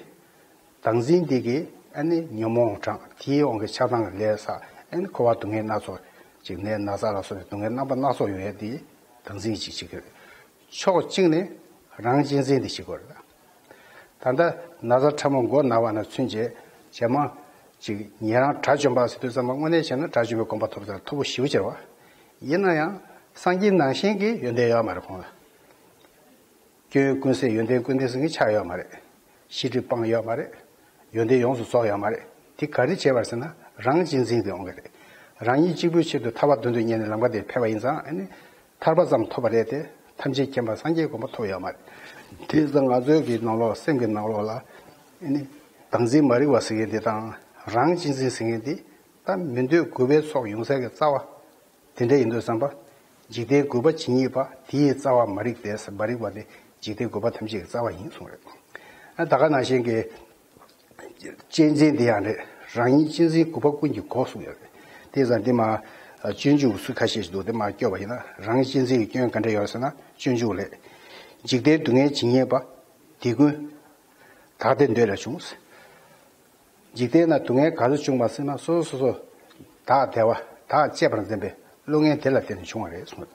བདག་འཛིན་འདི་གིས་ཨ་ནི་ཉོན་མོངས་དྲངས། དེའི་དབང་གིས་ཆགས་སྡང་གི་ལས་བསགས། ཨ་ནི་འཁོར་བ་སྡུག་བསྔལ་སྣ་ཚོགས་ཅིག་ནད་ན་ཚ་ལ་སོགས་པའི་སྡུག་བསྔལ་རྣམ་པ་སྣ་ཚོགས་ཡོང་ཡ་དེ་བདག་འཛིན་ཅིག་བྱེད་ཀྱི་རེད། ཕྱོགས་གཅིག་ནས་རང་གཅེས་འཛིན་དེ་བྱེད་དགོས་རེད། ད་ལྟ་ན་ཚ་ཕྲ་མོ་མགོ་ན་བ་ན་ཚུན་ཆད་རྗེས་མ་ཅིག་ཉན་རང་དགྲ་བཅོམ་པ་ཟེར་དུས་ཙམ་པ་དངོས་གནས་བྱས་ན་དགྲ་བཅོམ་པའི་གོ་འཕང་ཐོབ་ཚར་མཐོ་པོ་ཞེ་པོ་ཅིག་རེད་བ། ཡིན་ན་ཡང་སངས་རྒྱས་ནང་བཞིན་གྱི་ཡོན་ཏན་ཡོད་མ་རེད་ཁོང་ལ། སྐྱོན་ཀུན་ཟད་ཡོན་ཏན་ཀུན་ལྡན་ཟེར་མཁན་ཆགས་ཡོད་མ་རེད། ཤེས་སྒྲིབ་སྤངས་ཡོད་མ་རེད། ཡོན་ཏན་ཡོངས་སུ་རྫོགས་ཡོད་མ་རེད། དེ་ག་རེ་བྱས་པར་ཟེར་ན་རང་གཅེས་འཛིན་དེ་འོང་གི་རེད། རང་ཉིད་གཅིག་པུའི་ཆེད་དུ་ཐར་པ་དོན་དུ་གཉེར་ནས་ལམ་ཁ་དེར་ཕེབས་པ་ཡིན་ཙང་ཨ་ནི། ཐར་པ་ཙམ་ཐོབ་པ་རེད་དེ་ཐམས་ཅད་མཁྱེན་པ་སངས་རྒྱས་གོ་འཕང་ཐོབ་ཡོད་མ་རེད། དེ་ཙང་ང་ཚོའི་གི་ནང་ལོགས་སེམས་ཀྱི་ནང་ལོགས་ལ་ཨ་ནི། བདག་འཛིན་མ་རིག་པ་ཟེར་མཁན་དེ་དང་ རང་གཅེས་འཛིན་ཟེར་མཁན་དེ་ད་མི་འདོད་རྒུད་པའི་ཚོགས་ཡོང་ས་གི་རྩ་བ་དེ་འདྲ་ཡིན་དུས་ཙམ་པ། འཇིག་རྟེན་རྒུད་པ་ཇི་སྙེད་པ། དེ་ཡི་རྩ་བ་མ་རིག་པས། མ་རིག་པ་དེ་འཇིག་རྟེན་རྒུད་པ་ཐམས་ཅད་ཀྱི་རྩ་བ་ཡིན་གསུངས་རེད། ཨ་ད་ག་ནང་བཞིན་གྱི་གཅེས་འཛིན་དེ་ཡང་རེད། རང་ཉིད་གཅེས་འཛིན་རྒུད་པ་ཀུན་གྱི་སྒོ་གསུངས་ཡོད་རེད། དེ་ཙང་དེ་མ་སྤྱོད་འཇུག་སུ་ཁ་ཤས་ཤིག་འདུག་དེ་མ་སྐྱོར་བ་ཡིན་ན། རང་གཅེས་འཛིན་གྱི་སྐྱོན་ག་འདྲ་ཡོད་ཟེར་ན། སྤྱོད་འཇུག་ལས། འཇིག་རྟེན་སྡུག་བསྔལ་ཇི་སྙེད་པ། དེ་ཀུན་བདག་བདེ་འདོད་ལས་བྱུང་། འཇིག་རྟེན་ན་སྡུག་བསྔལ་ག་ཚོད་བྱུང་བ་ཟེར་ན། སོ་སོ་སོ་སོ་བདག་བདེ་བ། བདག་གཅེས་པར་འཛིན་པའི་བློ་ངན་དེ་ལ་བརྟེན་ནས་བྱུང་བ་རེད་གསུངས།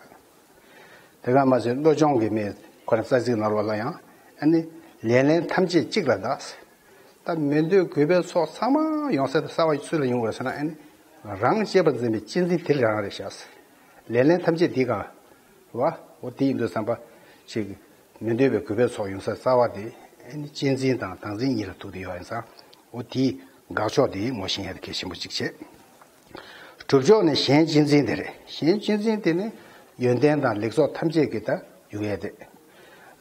དེ་ག་མ་ཟད་བློ་སྦྱོང་གི་མི་ཁོ་རང་རྩ་ཚིག་ནང་ལོགས་ལ་ཡང་། ཨ་ནི་ལས་ལན་ཐམས་ཅད་གཅིག་ལ་བདག་ད་མི་འདོད་རྒུད་པའི་ཚོགས་ཚང་མ་ཡོང་ས་དེ་རྩ་བ་སུ་ལ་ཡོང་བ་རེད་ཟེར་ན། ཨ་ནི་རང་གཅེས་པར་འཛིན་པའི་གཅེས་འཛིན་དེ་རང་རེད་ཤག་ལས་ལན་ཐམས་ཅད་དེ་ག་བ། འོ་དེ་ཡིན་དུས་ཙམ་པ་ཅིག་མི་འདོད་པའི་རྒུད་པའི་ཚོགས་ཡོང་ས་རྩ་བ་དེ། ཨ་ནི་གཅེས་འཛིན་དང་བདག་འཛིན་གཉིས་ལ་ཐུག་བསྡད་ཡོད་ཡིན་ཙང་། འོ་དེའི་དགག་ཕྱོགས་དེ་ངོ་ཤེས་ཡ་དེ་གལ་ཆེན་པོ་གཅིག་བྱས། སྒྲུབ་ཕྱོགས་ནི་གཞན་གཅེས་འཛིན་དེ་རེད། གཞན་གཅེས་འཛིན་དེ་ནི་ཡོན་ཏན་དང་ལེགས་ཚོགས་ཐམས་ཅད་ཀྱི་ད་ཡུལ་ཡས་དེ།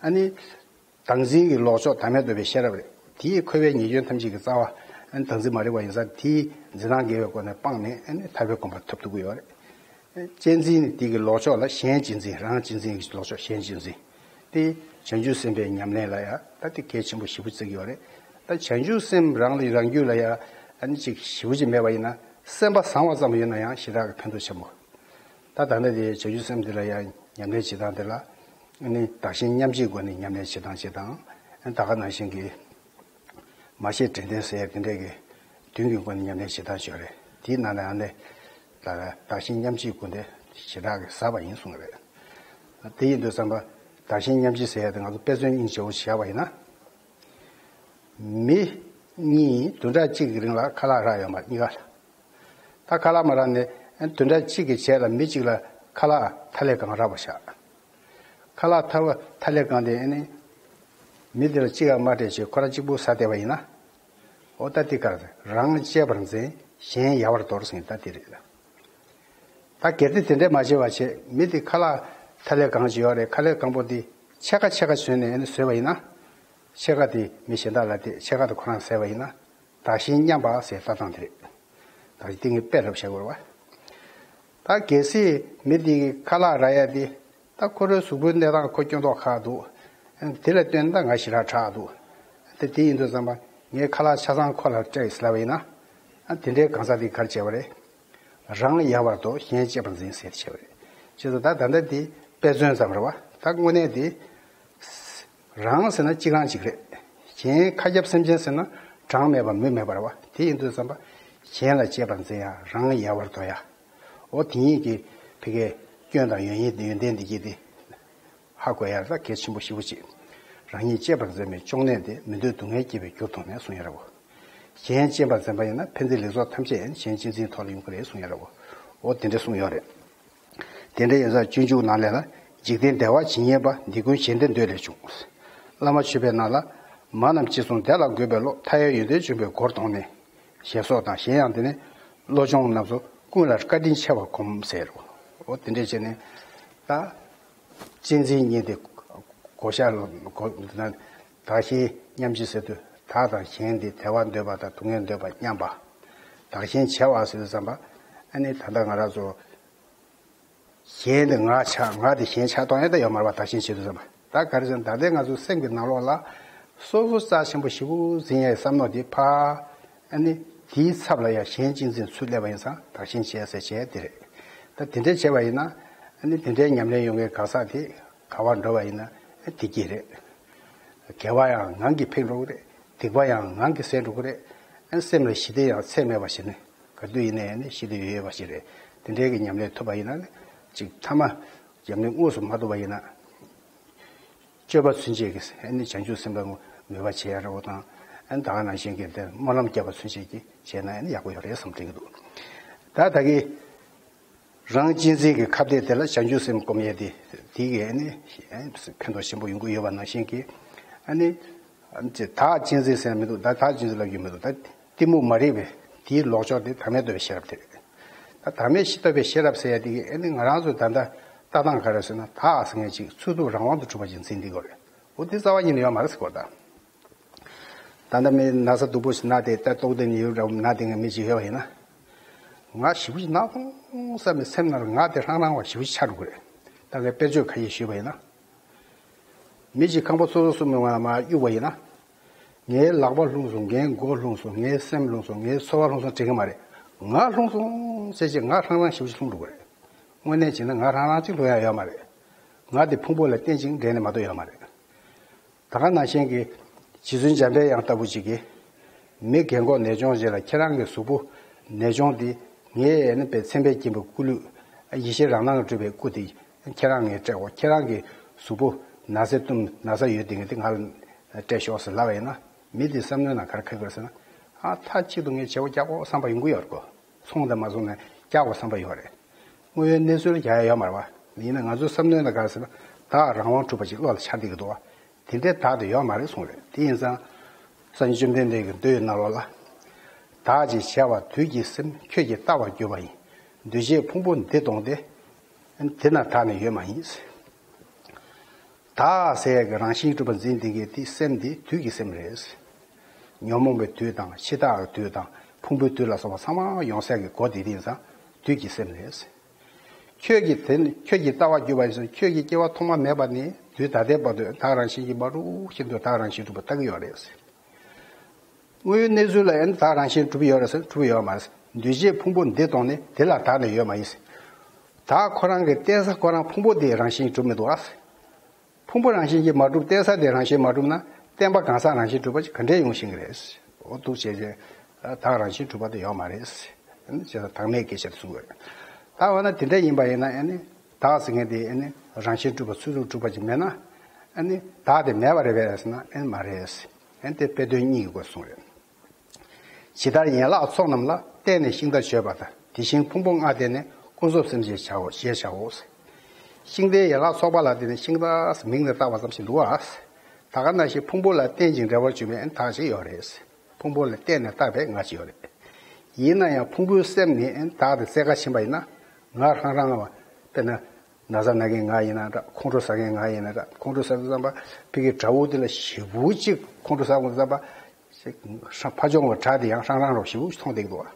ཨ་ནི་བདག་འཛིན་གྱི་ལོག་ཕྱོགས་བདག་མེད་རྟོགས་པའི་ཤེས་རབ་རེད། དེའི་འཁོར་བའི་ཉེས་སྐྱོན་ཐམས་ཅད་ཀྱི་རྩ་བ། ཨ་ནི་བདག་འཛིན་མ་རིག་པ་ཡིན་ཙང་། དེའི་འཛིན་སྟངས་དགེ་བའི་སྒོ་ནས་སྤངས་ནས། ཨ་ནི་ཐར་པའི་གོ་འཕང་ཐོབ་ཐུབ་ཀྱི་ཡོད་རེད། གཅེས་འཛིན་དེ་གི་ལོག་ཕྱོགས་ལ་གཞན་གཅེས་འཛིན། རང་གཅེས་འཛིན་གྱི་ལོག་ཕྱོགས་གཞན་གཅེས་འཛིན་དེ། བྱང་ཆུབ་སེམས་དཔའི་ཉམས་ལེན་ལ་ཡང་ད་དེ་གལ་ཆེན་པོ་ཞེ་པོ་བརྩི་གི་ཡོད་རེད། ད་བྱང་ཆུབ་སེམས་རང་ལ་རང་རྒྱུད་ལ་ཡང་ཨ་ནི་ཅིག་ཞེ་པོ་ཅིག་མེད་པ་ཡིན་ན། སེམས་པ་བཟང་བ་ཙམ་ཡོད་ན་ཡང་ཞེ་དྲག་གི་ཕན་ཐོགས་ཆེན་པོ། ད་ད་ལྟ་དེ་བྱང་ཆུབ་སེམས་དེ་ལ་ཡང་ཉམས་ལེན་བྱེད་སྟངས་དེ་ལ། ཨ་ནི་བདག་གཞན་མཉམ་བརྗེའི་སྒོ་ནས་ཉམས་ལེན་བྱེད་སྟངས་བྱེད་སྟངས། ཨ་ནི་ད་ག་ནང་བཞིན་གྱི་མ་ཤེས་དྲན་རྟེན་ཟེར་ཡ་དེ་འདྲས་ཀྱི་བདུན་གྱི་སྒོ་ནས་ཉམས་ལེན་བྱེད་སྟངས་ཤིག་ཡོད་རེད། དེའི་ནང་ནས་ཨ་ནི་ད་བདག་གཞན་མཉམ་བརྗེའི་སྒོ་ནས་ཞེ་དྲག་གི་ཟབ་པ་ཡིན་གསུངས་རེད། དེ་ཡིན་དུས་ཙམ་པ་བདག་གཞན་མཉམ་བརྗེ་ཟེར་ཡ་དེ་ང་ཚོ་དཔེ་མཚོན་སྙིང་རྗེ་བོ་བཞག་པ་ཡིན་ན། མི་གཉིས་བདུན་ཕྲག་གཅིག་གི་རིང་ལ་ཁ་ལག་རག་ཡོད་མ་རེད། གཉིས་ཀ་ལ། ད་ཁ་ལག་མ་རག་ནས་བདུན་ཕྲག་གཅིག་གི་རྗེས་ལ་མི་གཅིག་ལ་ཁ་ལག་ཐ་ལེ་གང་རག་པ་ཤག་ཁ་ལག་ཐ་བ་ཐ་ལེ་གང་དེ། ཨ་ནི་མི་དེ་ལ་གཅིག་ཡང་མ་སྤྲད་བྱས་ཁོ་རང་གཅིག་པུ་ཟ་བསྡད་པ་ཡིན་ན། འོ་ད་དེ་ག་རེ། རང་གཅེས་པར་འཛིན། གཞན་ཡལ་བར་དོར་ཟེར་མཁན་ད་དེ་རེད། ད་གལ་ཏེ་དེ་འདྲས་མ་བྱས་པ་བྱས། མི་དེ་ཁ་ལག་ཐ་ལེ་གང་ཅིག་ཡོད་རེད། ཁ་ལག་གང་པོ་དེ་ཕྱེད་ཀ་ཕྱེད་ཀ་བཟོས་ནས་ཨ་ནི་བཟོས་པ་ཡིན་ན། ཕྱེད་ཀ་དེ་མི་གཞན་དག་ལ་སྟེར། ཕྱེད་ཀ་དེ་ཁོ་རང་ཟས་པ་ཡིན་ན། བདག་གཞན་མཉམ་པ་ཟེར་ལྟ་སྟངས་དེ་རེད། བདག་གཞན་དེ་ངས་དཔེ་རབ་བཤད་དགོས་རེད་བ། ད་གལ་སྲིད་མི་དེ་གི་ཁ་ལག་རག་ཡ་དེ། ད་ཁོ་རའི་གཟུགས་པོའི་གནས་སྟངས་ཁོ་སྐྱོན་མདོག་ཁ་འདུག་དེ་ལ་ལྟོས་ནས་ད་ང་ཞེ་དྲག་དྲག་འདུག་དེ་དེ་ཡིན་དུས་ཙམ་པ་ངས་ཁ་ལག་ཆ་ཚང་ཁོ་ལ་སྤྲད་ཟེར་ལབ་པ་ཡིན་ན། ཨ་དེ་འདྲའི་གང་ཟག་དེ་ག་རེ་བྱས་པ་རེད། རང་ཡལ་བར་དོར། གཞན་གཅེས་པར་འཛིན་ཟེར་བྱས་པ་རེད། བྱས་ཙང་ད་ད་ལྟ་དེ་དཔེ་མཚོན་ཙམ་རེད་བ། ད་དངོས་གནས་དེ། རང་ཟེར་ན་གཅིག་རང་གཅིག་རེད། གཞན་མཁའ་ཁྱབ་སེམས་ཅན་ཟེར་ན་གྲངས་མེད་པ་མུ་མེད་པ་རེད་བ། དེ་ཡིན་དུས་ཙམ་པ་གཞན་ལ་གཅེས་པར་འཛིན་ཡ། རང་ཡལ་བར་དོར་ཡ། འོ་དེ་གཉིས་ཀྱི་ཕ་གིའི་སྐྱོན་དང་ཡོན་ཡིན། ཡོན་ཏན་འདི་གྱིས་དེ་ཧ་གོ་ཡ་ད་གལ་ཆེན་པོ་ཞེ་པོ་ཅིག་རང་ཉིད་གཅེས་པར་འཛིན་པའི་གཅོང་ནད་དེ་མི་འདོད་སྡུག་བསྔལ་སྐྱེད་པའི་རྒྱུར་མཐོང་ནས་གསུངས་ཡོད་རེད་བ། གཞན་གཅེས་པར་འཛིན་པ་ཡིན་ན་ཕན་བདེ་ལེགས་ཚོགས་ཐམས་ཅད་གཞན་གཅེས་འཛིན་ཐོག་ལ་ཡོང་གི་རེད་གསུངས་ཡོད་རེད་བ། འོ་དེ་འདྲ་གསུངས་ཡོད་རེད། དེ་འདྲ་ཡིན་ཙང་སྤྱོད་འཇུག་ནང་ལས་ལ། འཇིག་རྟེན་བདེ་བ་ཇི་སྙེད་པ། འདི་ཀུན་གཞན་བདེ་འདོད་ལས་བྱུང་། བླ་མ་མཆོད་པའི་ནང་ལ། མ་རྣམས་ཅི་གསུང་བདེ་ལ་འགོད་པའི་བློ། མཐའ་ཡས་ཡོན་ཏན་འཇོམས་པའི་སྒོར་དོང་ནས། ཞེས་སོགས་དང་། གཞན་ཡང་དེ་ནི་བློ་སྦྱོང་རྣམས་སུ་ཀུན་ལ་བཀའ་དྲིན་ཆེ་བར་བསྒོམ་ཟེར། འོ་དེ་འདྲ་བྱས་ནས་ད་གཅེས་འཛིན་གཉིས་དེ་བགོ་བཤའ་ལ་བགོ་ན། བདག་གཞན་མཉམ་བརྗེ་ཟེར་དུས་བདག་དང་གཞན་དེ་བདེ་བ་འདོད་པ་དང་སྡུག་བསྔལ་འདོད་པ་མཉམ་པ། བདག་གཞན་བྱེ་བ་ཟེར་དུས་ཙམ་པ། ཨ་ནི་ད་ལྟ་ང་རང་ཚོ་གཞན་དེ་ང་ཆགས། ང་དེ་གཞན་ཆགས་གཏོང་ཡ་ད་ཡོད་མ་རེད་བ། བདག་གཞན་བྱེད་དུས་ཙམ་པ། ད་ག་རེ་ཟེར་ན། ད་ལྟའི་ང་ཚོའི་སེམས་ཀྱི་ནང་ལོགས་ལ་སོ་སོ་རྩ་ཆེན་པོ་ཞེ་པོ་འཛིན་ཡའི་བསམ་མནོ་དེ་ཕར། ཨ་ནི་དེའི་ཚབ་ལ་ཡང་གཞན་གཅེས་འཛིན་ཚུར་སླེབས་པ་ཡིན་ཙང་བདག་གཞན་བྱེད་ཟེར་བྱས་དེ་རེད། ད་དེ་འདྲས་བྱས་པ་ཡིན་ན། ཨ་ནི་དེ་འདྲའི་ཉམས་ལེན་ཡོང་མཁན་གང་ཟག་དེ་ག་པར་འགྲོ་བ་ཡིན་ན་བདེ་སྐྱིད་རེད། དགེ་བ་ཡང་ངང་གིས་འཕེལ་འགྲོ་གི་རེད། སྡིག་པ་ཡང་ངང་གིས་ཟད་འགྲོ་གི་རེད། ཨ་ནི་སེམས་ལ་ཞི་བདེ་ཡང་ཚད་མེད་པ་ཞིག་ནི། ག་དུས་ཡིན་ནའི་ནི་ཞི་བདེ་ཡོད་ཡོད་པ་ཞིག་རེད། དེ་འདྲའི་གི་ཉམས་ལེན་ཐུབ་པ་ཡིན་ན་ནི། ཅིག་ཐ་མ་ཉམས་ལེན་དངོས་སུ་མ་ཐུབ་པ་ཡིན་ན། སྤྱོད་པ་ཚུན་ཆད་ཀྱིས་ཨ་ནི་བྱང་ཆུབ་སེམས་ལ་མོས་པ་བྱེད་ཡ་འདྲ་བོ་དང་། ཨ་ནི་ད་ག་ནང་བཞིན་གྱི་དེ་སྨོན་ལམ་བརྒྱབ་པ་ཚུན་ཆད་ཀྱིས་བྱས་ན་ཨ་ནི་ཡག་པོ་ཡོད་རེད་བསམ་དྲན་གྱི་འདུག་ད་ད་གི་རང་གཅེས་འཛིན་གྱི་ཁ་གཏད་དེ་ལ་བྱང་ཆུབ་སེམས་སྒོམ་ཡས་དེ། དེ་གིས་ཨ་ནི་ཕན་ཐོགས་ཆེན་པོ་ཡོང་གི་ཡོད་པ་ནང་བཞིན་གྱི། ཨ་ནི་བདག་གཅེས་འཛིན་ཟེར་མི་འདུག་ད་བདག་གཅེས་འཛིན་ལབ་རྒྱུ་མི་འདུག་ད་གཏི་མུག་མ་རིག་པའི་དེའི་ལོག་ཕྱོགས་དེ་བདག་མེད་རྟོགས་པའི་ཤེས་རབ་དེ་རེད། ད་བདག་མེད་རྟོགས་པའི་ཤེས་རབ་ཟེར་ཡ་དེ་གིས་ཨ་ནི་ང་རང་ཚོ་ད་ལྟ་ལྟ་སྟངས་ག་རེ་ཟེར་ན། བདག་ཟེར་མཁན་ཅིག་འཚོལ་སྡུད་རང་དབང་དུ་གྲུབ་པ་ཅིག་འཛིན་བསྡད་ཀྱི་ཡོད་རེད། འོ་དེ་རྩ་བ་ཉིད་ནས་ཡོད་མ་རེད་ཟེར་གྱི་ཡོད་ད། ད་ལྟ་མི་ན་ཚ་སྡུག་པོ་ཞིག་ན་དེ་ལྟ་རྟོག་ལྡན་ཡོད་རབས་ན་དེ་ངས་མི་ཅིག་ཡོད་པ་ཡིན་ན། ང་ཞེ་པོ་ཅིག་ན་སོང་བསམ་ནས་སེམས་ནང་ལ་ང་དེ་ཧྲང་ཧྲང་བ་ཞེ་པོ་ཅིག་ཆགས་འགྲོ་གི་རེད། ད་ངས་དཔེར་བརྗོད་ཁ་ཤས་ཞུས་པ་ཡིན་ན། མི་ཅིག་ཁང་པ་སོ་སོ་སོ་མི་མ་མ་གཡུག་པ་ཡིན་ན། ངའི་ལག་པ་ལྷུང་སོང་། ངའི་མགོ་ལྷུང་སོང་། ངའི་སེམས་ལྷུང་སོང་། ངའི་ཚོར་བ་ལྷུང་སོང་དྲན་གི་མ་རེད། ང་ལྷུང་སོང་ཟེར་ཅིག་ང་ཧྲང་ཧྲང་ཞེ་པོ་ཅིག་ལྷུང་འགྲོ་གི་རེད། དངོས་གནས་བྱས་ན་ང་ཧྲང་ཧྲང་ཅིག་ལྷུང་ཡ་ཡོད་མ་རེད། ང་དེ་ཕུང་པོ་ལ་བརྟེན་ཅིང་འབྲེལ་ནས་མ་གཏོགས་ཡོད་མ་རེད། ད་ག་ནང་བཞིན་གྱི་རྗེ་བཙུན་འཇམ་པའི་དབྱངས་ལྟ་བུ་ཅིག་གིས། མི་རྒན་གོག་ནད་གཅོང་ཅིག་ལ་ཁྱེད་རང་གི་གཟུགས་པོ་ནད་གཅོང་འདི་ངས་ནི་པའི་མཚན་དཔེས་བརྒྱན་པའི་སྐུ་ལུས། ཡེ་ཤེས་རང་སྣང་གིས་གྲུབ་པའི་སྐུ་དེ་ཁྱེད་རང་ངས་སྤྲད་འོ། ཁྱེད་རང་གི་གཟུགས་པོ་ན་ཚས་བཏུམས་ན་ཚ་ཡོད་དེ་ངས་དེ་ང་ལ་སྤྲད་ཤོག་ཟེར་ལབ་པ་ཡིན་ན། མི་དེའི་བསམ་བློའི་ནང་ག་རེ་འཁོར་གི་རེད་ཟེར་ན། ཨ་མཐའ་གཅིག་ཏུ་ངས་བྱེད་སྒོ་རྒྱག་དགོས་བསམ་པ་ཡོང་གི་ཡོད་རེད་གོ། སོང་དང་མ་སོང་ནས་རྒྱག་དགོས་བསམ་པ་ཡོད་རེད། དངོས་ཡོད་གནས་ཚུལ་ལ་རྒྱག་ཡ་ཡོད་མ་རེད་བ། ཡིན་ན་ང་ཚོའི་བསམ་བློའི་ནང་ག་རེ་ཟེར་ན། བདག་རང་དབང་གྲུབ་པ་ཅིག་བློ་ལ་འཆར་བསྡད་ཀྱི་འདུག་བ། དེ་འདྲའི་བདག་དེ་ཡོད་མ་རེད་གསུངས་རེད། དེ་ཡིན་ཙང་། སངས་རྒྱས་བཅོམ་ལྡན་འདས་ཀྱི་མདོའི་ནང་ལོགས་ལ། བདག་ཅེས་བྱ་བ་དུས་ཀྱི་སེམས། ཁྱོད་ཀྱིས་ལྟ་བར་གྱུར་པ་ཡིན། འདུས་བྱས་ཕུང་པོ་འདི་སྟོང་སྟེ། དེ་ལ་བདག་ནི་ཡོད་མ་ཡིན། བདག་ཟེར་ཡག་གི་རང་བཞིན་གྲུབ་པ་འཛིན་བསྡད་མཁན་དེ་སེམས་དེ་དུས་ཀྱི་སེམས་རེད། ཉོན་མོངས་པའི་དུས་དང་འཆི་བདག་གི་དུས་དང་ཕུང་པོའི་དུས་ལ་སོགས་པ་ཚང་མ་ཡོང་ས་གི་སྒོ་དེ་དེ་ཡིན་ཙང་དུས་ཀྱི་སེམས་རེད། ཁྱོད་ཀྱིས་དེ་ནི་ཁྱོད་ཀྱིས་ལྟ་བར་གྱུར་པ་ཡིན་ཟེར། ཁྱོད་ཀྱིས་སྐྱེ་བ་ཐོག་མ་མེད་པ་ནས་དུས་ད་ལྟའི་བར་དུ་བདག་རང་བཞིན་གྱིས་མ་གྲུབ་བཞིན་དུ་བདག་རང་བཞིན་གྲུབ་པ་ལྟ་གི་ཡོད་རེད། དངོས་ཡོད་གནས་ཚུལ་ལ་ཡང་བདག་རང་བཞིན་གྲུབ་ཡོད་རེད་ཟེར། གྲུབ་ཡོད་མ་རེད། འདུས་བྱས་ཕུང་པོ་འདི་སྟོང་ནས་དེ་ལ་བདག་ནི་ཡོད་མ་ཡིན་ཟེར། བདག་ཁོ་རང་གི་བརྟེན་ས་ཁོ་རང་ཕུང་པོ་འདི་རང་བཞིན་གྲུབ་མི་འདུག་ཨ། ཕུང་པོ་རང་བཞིན་གྱིས་མ་གྲུབ། བརྟེན་ས་དེ་རང་བཞིན་མ་གྲུབ་ན་བརྟེན་པ་གང་ཟག་རང་བཞིན་གྲུབ་པ་ཅིག་ག་འདྲས་ཡོང་ཤེས་ཀྱི་རེད། འོ་འདུག་བྱས་བྱས་བདག་རང་བཞིན་གྲུབ་པ་དེ་ཡོད་མ་རེད། ཅེས་དང་མེད་སྐད་ཆ་དེ་གསུངས་ཡོད་རེད། ད་འོ་ན་དེ་འདྲ་ཡིན་པ་ཡིན་ན་ཨ་ནི་བདག་ཟེར་མཁན་དེ་ཨ་ནི་རང་བཞིན་གྲུབ་པ་ཚུལ་དུ་གྲུབ་པ་ཅིག་མེད་ན་ཨ་ནི་བདག་དེ་མེད་པ་རེད་པས་ཟེར་ན་ཨ་ནི་མ་རེད། ཨ་ནི་དེ་དཔེ་དོན་གཉིས་ཀྱི་སྒོ་ནས་གསུངས་རེད། ཇི་ལྟར་ཡན་ལག་ཚོགས་རྣམས་ལ། བརྟེན་ནས་ཤིང་རྟ་བརྗོད་པ་ལྟར། དེ་བཞིན་ཕུང་པོ་ལྔ་བརྟེན་ནས། ཀུན་རྫོབ་སེམས་ཅན་བྱའོ་ཞེས་བྱའོ། ཤིང་རྟའི་ཡན་ལག་ཚོགས་པ་ལ་བརྟེན་ནས་ཤིང་རྟ་མིང་ལ་བཏགས་པ་ཙམ་ཞིག་འདུག་བ། ད་ག་ནང་བཞིན་ཕུང་པོ་ལ་བརྟེན་ཅིང་འབྲེལ་བར་འབྱུང་བའི་བདག་ཅིག་ཡོད་རེད། ཕུང་པོ་ལ་བརྟེན་ནས་བཏགས་པའི་ང་ཅིག་ཡོད་རེད། ཡིན་ན་ཡང་ཕུང་པོའི་སེམས་ནི་བདག་དེ་བཙལ་ཁ་ཕྱིན་པ་ཡིན་ན། ང་རང་རང་བ་དཔེར་ན། ན་ཚ་ན་མཁན་ང་ཡིན་ན་འདྲ། ཁོང་ཁྲོ་ཟ་མཁན་ང་ཡིན་ན་འདྲ། ཁོང་ཁྲོ་ཟ་དུས་ཙམ་པ་ཕ་གི་དགྲ་བོ་དེ་ལ་ཞེ་པོ་ཅིག་ཁོང་ཁྲོ་ཟ་དུས་ཙམ་པ། ཕ་ཕྱོགས་ལ་དགྲ་དེ་ཡང་རང་རང་རོ་ཞེ་པོ་ཅིག་མཐོང་བསྡད་འདུག་བ།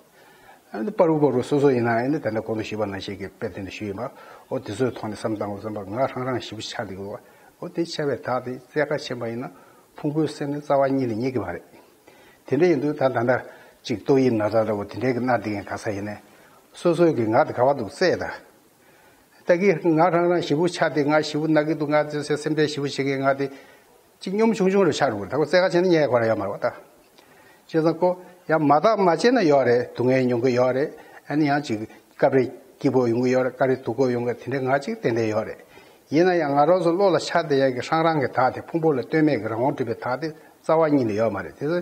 ཨ་ནི་པ་རུ་པ་རུ་སོ་སོ་ཡིན་ན་ཨ་ནི་ད་ལྟ་གོང་དུ་ཞུས་པ་ནང་བཞིན་གྱི་དཔེ་དེ་འདྲ་ཞུས་ཡིན་པ། འོ་དེ་ཚོའི་ཐོག་ནས་བསམ་བཏང་དུས་ཙམ་པ་ང་རང་རང་ཞེ་པོ་ཅིག་ཆགས་བསྡད་འདུག་བ། འོ་དེ་ཆགས་པའི་བདག་དེ་བཙལ་ཁ་ཕྱིན་པ་ཡིན་ན་ཕུང་པོའི་སེམས་ནི་རྩ་བ་ཉིད་ནས་རྙེད་ཀྱི་མ་རེད། དེ་འདྲ་ཡིན་དུས་ད་ད་ལྟ་ཅིག་ཏོག་དབྱིབས་ན་ཚ་འདྲ་བོ་དེ་འདྲའི་གི་མནར་བསྡད་མཁན་ག་ས་ཡིན་ནའི། སོ་སོའི་གི་ང་དེ་ག་བ་འདུག་བཙལ་ད། ད་གི་ང་རང་རང་ཞེ་པོ་ཆགས་ཏེ་ང་ཞེ་པོ་ན་གི་འདུག་ང་ཚོའི་སེམས་ཁྲལ་ཞེ་པོ་བྱེད་མཁན་ང་དེ་ཅིག་གཉོམ་ཆུང་ཆུང་རུ་ཆགས་འགྲོ་གི་རེད། ད་ཁོ་བཙལ་ཁ་བྱས་ན་རྙེད་ཁོ་རང་ཡོད་མ་རེད་བ་ད། བྱས་ཙང་ཁོ་ཡང་མ་བརྟག་མ་དཔྱད་ན་ཡོད་རེད། སྡུག་བསྔལ་མྱོང་གི་ཡོད་རེད། ཨ་ནི་ཡང་ཅིག་སྐབས་རེ་སྐྱིད་པོ་ཡོང་གི་ཡོད་རེད། སྐབས་རེ་སྡུག་པོ་ཡོང་གི་དེ་འདྲ་ང་ཅིག་ཏན་ཏན་ཡོད་རེད། ཡིན་ན་ཡང་ང་རང་ཚོ་བློ་ལ་འཆར་བསྡད་ཡ་གི་རང་རང་གི་བདག་དེ་ཕུང་པོ་ལ་ལྟོས་མེད་ཀྱི་རང་དབང་གྲུབ་པའི་བདག་དེ་རྩ་བ་ཉིད་ནས་ཡོད་མ་རེད། དེ་ཚོ་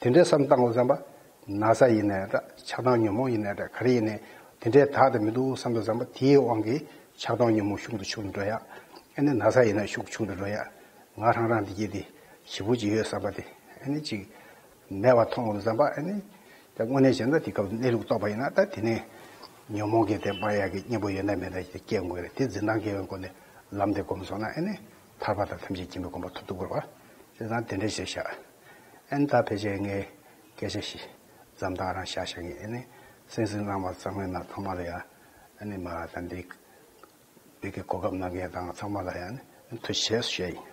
དེ་འདྲའི་བསམ་བཏང་དགོས་བསམ་པ། ན་ཚ་ཡིན་ནའི་འདྲ། ཆགས་སྡང་ཉོན་མོངས་ཡིན་ནའི་འདྲ། ག་རེ་ཡིན་ནའི་དེ་འདྲའི་བདག་དེ་མི་འདུག་བསམ་དུས་ཙམ་པ་དེའི་དབང་གིས་ཆགས་སྡང་ཉོན་མོངས་ཤུགས་ཏུ་ཆུང་དུ་འགྲོ་ཡ། ཨ་ནི་ན་ཚ་ཡིན་ན་ཤུགས་ཆུང་དུ་འགྲོ་ཡ། ང་རང་རང་འདི་གྱིས་དེ་ཞེ་པོ་ཅིག་ཡོད་བསམ་པ་དེ་ཨ་ནི་ཅིག་མེད་པ་མཐོང་དུས་ཙམ་པ་ཨ་ནི། ད་དངོས་གནས་བྱས་ན་དེ་སྐབས་གནས་ལུགས་རྟོགས་པ་ཡིན་ན་ད་དེ་ནས་ཉོན་མོངས་ཀྱི་དེ་སྤང་ཡ་གི་གཉེན་པོ་ཡོད་ན་མེད་ན་དེ་སྐྱེ་དགོས་རེད། དེ་འཛིན་སྟངས་དགེ་བའི་སྒོ་ནས་ལམ་དེ་སྒོམ་སོང་ན་ཨ་ནི་ཐར་པ་དང་ཐམས་ཅད་མཁྱེན་པའི་གོ་འཕང་ཐོབ་ཐུབ་དགོས་རེད་བ། བྱས་ཙང་དེ་འདྲ་བྱས་ཤག་ཨ་ནི་ད་ཕལ་ཆེར་ངས་སྐད་ཆ་ཞིག་མཚམས་བཏང་རང་བཞག་བཞག་ངས་ཨ་ནི་སེམས་ཅན་བླ་མ་ཚང་མའི་ནང་ཚང་མ་ལ་ཡ་ཨ་ནི་མ་ད་འདི་བོད་ཀྱི་གོ་སྐབས་གནང་མཁན་དང་ཚང་མ་ལ་ཡ་ཨ་ནི་ཐུགས་རྗེ་ཆེ་ཞུ་ཡ་ཡིན།